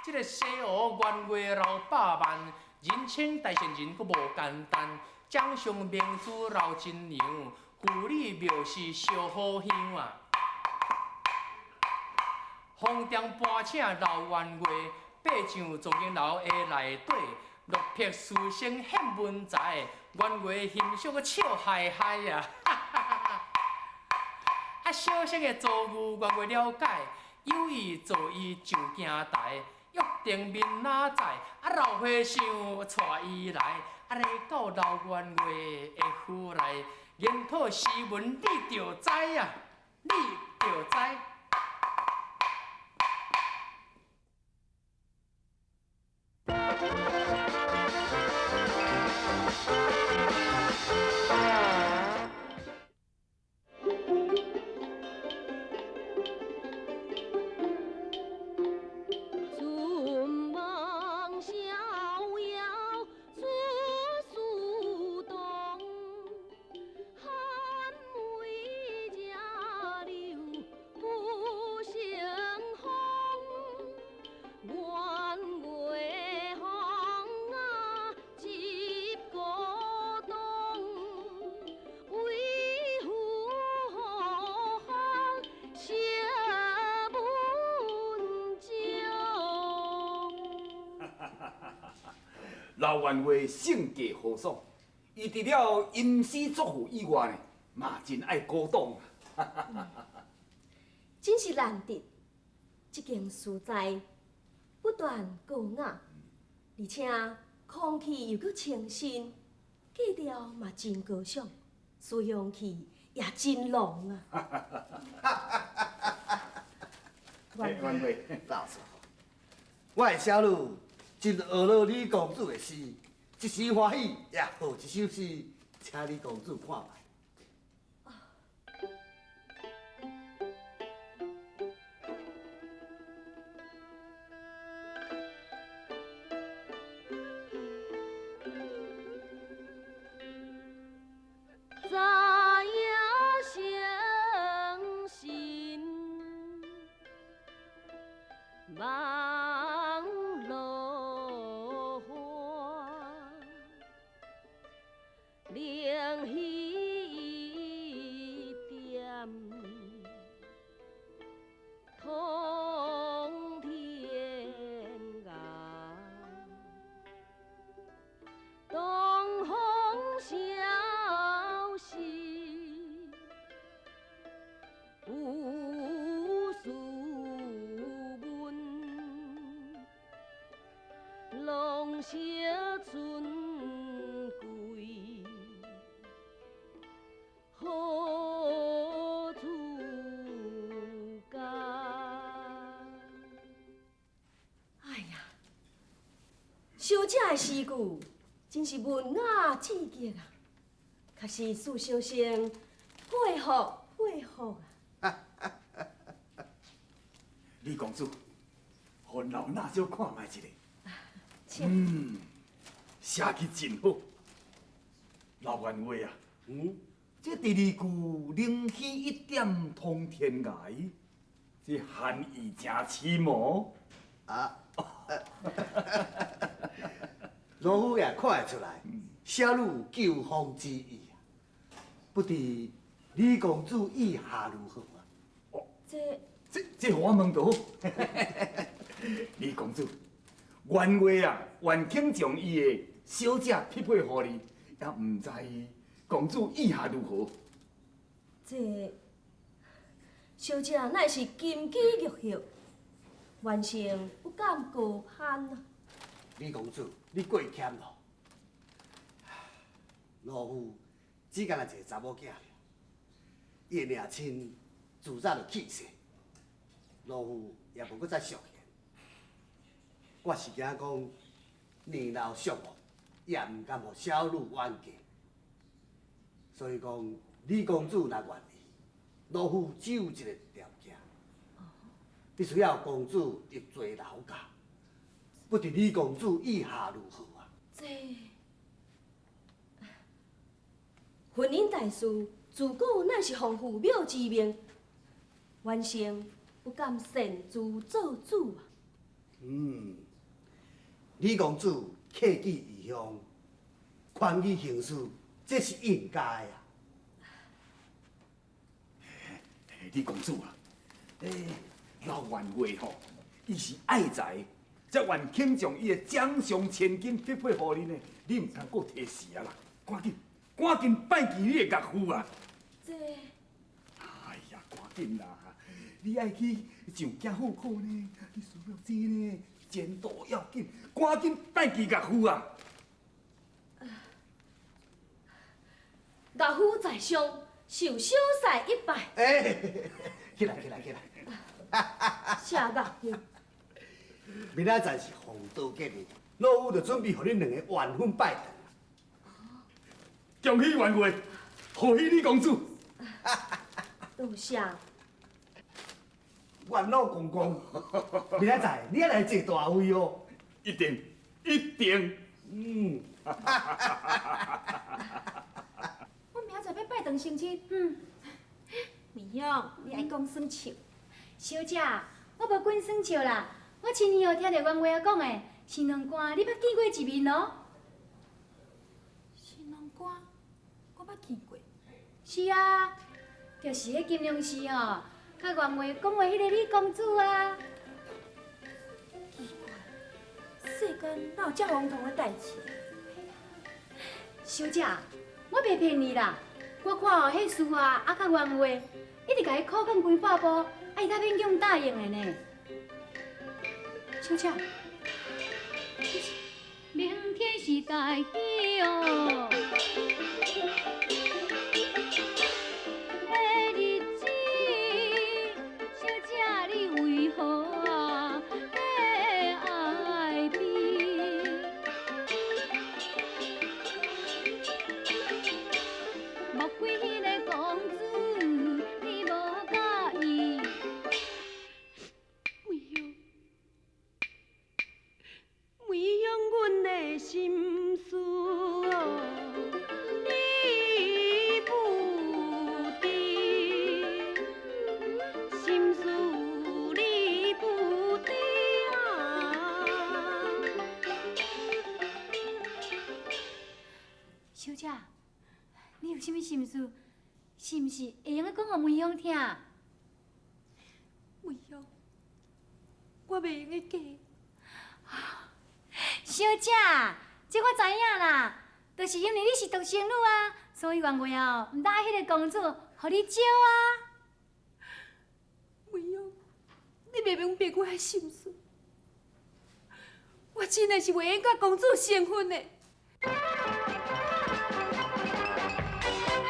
這个西湖圆月流百万，人称大善人阁无简单。掌上明珠老真娘，妇女庙是烧好香啊。风中搬请老圆月，爬上状元楼的内底，落魄书生献文才，圆月欣赏阁笑嗨嗨啊！啊，小生的遭遇圆月了解，有意助伊上镜台，约定明仔载，啊，老和尚带伊来，啊，来到老圆月的府内，研讨诗文，你就知啊，你就知。春梦逍遥出苏东，寒梅遮柳不胜风。圆月风啊入古洞，为父何妨惜文章。老员外性格豪爽，伊除了吟诗作赋以外呢，嘛真爱古董。真是难得，這間書斋不但高雅，而且空氣又閣清新，格調嘛真高尚，書香氣也真濃啊！員外，老師，我的小女真學了李公子的詩，一時歡喜，也號一首詩，請李公子看覓。知影相信，网落花，灵一点通天涯，东风消息有斯文，拢惜春归何处家？哎呀，小姐的詩句真是文雅至極啊！確實使小生佩服佩服啊！李公子，予老衲小看覓一下。請。嗯，寫得真好。老員外啊，這第二句“靈虛一點通天涯”，這含義真深哦。啊，老夫也看會出來，小女有求風之意啊。不知李公子意下如何啊？這這予我問就好。李公子，員外啊，願肯將伊的小姐匹配予你，也毋知公子意下如何？這小姐乃是金枝玉葉，願生不敢高攀啊。李公子，你過謙咯。老夫只干焦一個查某囝爾，伊的娘親自早就去世，老夫也無閣再續弦。我是驚講年老相亡，也毋甘予小女冤家，所以講李公子若願意，老夫只有一個條件，必須要公子入座勞駕，不知李公子意下如何啊？這婚姻大事，自古乃是奉父母之命，晚生不敢擅自做主啊。嗯，李公子客居异乡，宽衣行事，这是应该啊。李公子啊，欸，老员外吼，伊是爱财，才愿肯将伊的掌上千金匹配予恁的，你毋通阁提示啊啦！赶紧，赶紧拜见你的岳父啊！这，哎呀，赶紧啦！你爱去上京户口呢，你需要这呢，前途要紧，赶紧拜见岳父啊！岳父在上，受小婿一拜。哎，起来，起来，起来！谢岳父。明仔载是红道吉日，老夫就准备予恁两个完婚拜堂。恭喜元月，贺喜李公子。多谢。元老公公，明仔载你也来坐大位哦。一定，一定。嗯。我明仔载欲拜堂成亲。嗯。美香，你爱讲耍笑。小姐，我无管耍笑啦。我亲耳听著元月仔讲的，新郎官你捌见过一面哦？新郎官，我捌见过。是啊，就是彼金龙寺吼，佮元月讲话彼个李公子啊。奇怪，世间哪有遮荒唐的代志？小姐，我袂骗你啦，我看哦，彼事啊，啊佮元月一直共伊苦劝几百步，啊伊才勉强答应的呢。小姐，明天是大喜哦。的日子，小姐你为何啊爱悲？莫非彼个公子你无佮意？梅香，梅香，阮的心事哦，你不知，心事你不知啊。小姐，你有啥物心事？是毋是会用得讲予梅香听？梅香，我袂用得嫁。小姐，这我知影啦，就是因为你是独生女啊，所以元月哦，毋当爱彼个公子，予你招啊。梅香，你袂明白我的心事，我真的是袂用佮公子成婚的。